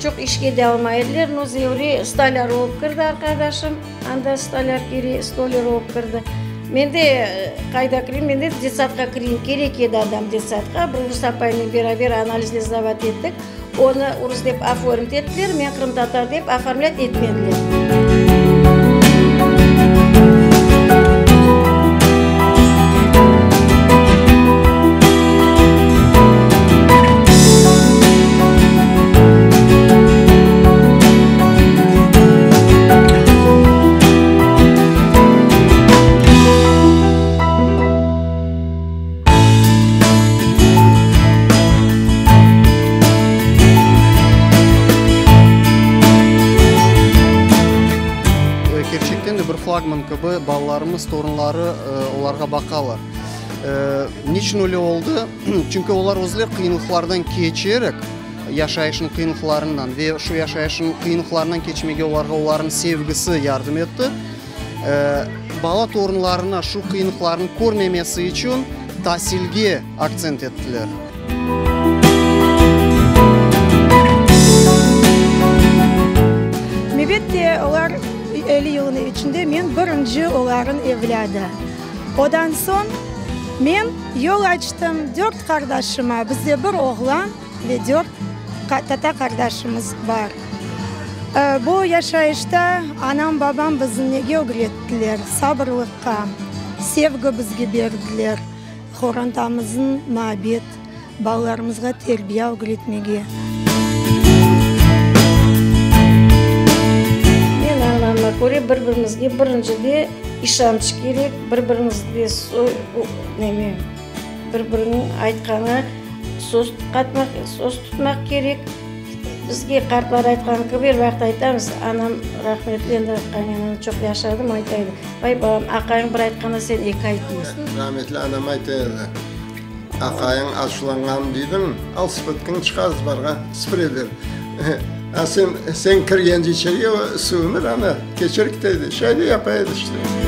Çoq işke de almay ediler. No, Zevri stolyar olıp kirdi, arqadaşım. Anda stolyar kere, stoler olıp kirdi. Men de qayda kireyim, men de detsadqa kireyim. Kerek edi adam detsadqa. Bir rus apaynen beraber analizler sdavat ettik. Onı urus dep oformit ettiler, men qırımtatar dep oformlât etmediler. Kerçekten de bir flagman kibi balalarımız, torunları olarğa baqalar. Niçün öyle oldı? Çünki olar özleri qıyınlıqlardan keçerek, yaşayışnıñ qıyınlıqlarından ve şu yaşayışnıñ qıyınlıqlarından keçmege olarğa olarnıñ sevgisi yardım etti. Bala torunlarına şu qıyınlıqlarnı körmemesi içün tasilge aktsent ettiler. Elbette, olar 50 yılnıñ içinde men birinci olarnıñ evlâdı. Odan soñ men yol açtım dört qardaşıma, bizde bir oğlan ve dört tata-qardaşımız bar. Bu yaşayışta anam-babam bizni nege ögrettiler? Sabırlıqqa, sevgi bizge berdiler, qorantamıznıñ muabbet, balalarımızğa terbiye ögretmege. Men añlamama köre, bir-birimizge birincide işanç kerek, bir-birimizde neme, bir-biriniñ aytqanı söz qatmaq, söz tutmaq kerek. Bizge qartlar aytqanı kibi, er vaqıt aytamız, anam rahmetli, endi qaynanam çoq yaşadım, ayta edi, Vay, balam, aqayıñ bir aytqanda sen eki aytmaysıñ. Rahmetli anam ayta edi, Aqayıñ açuvlanğanım deydiñ, al sıpırtqıñı çıqar azbarğa, sıpır eder. A sen, sen kirgence içerige o suvunır, ana, keçer kete edi. Şay da yapa edi işte.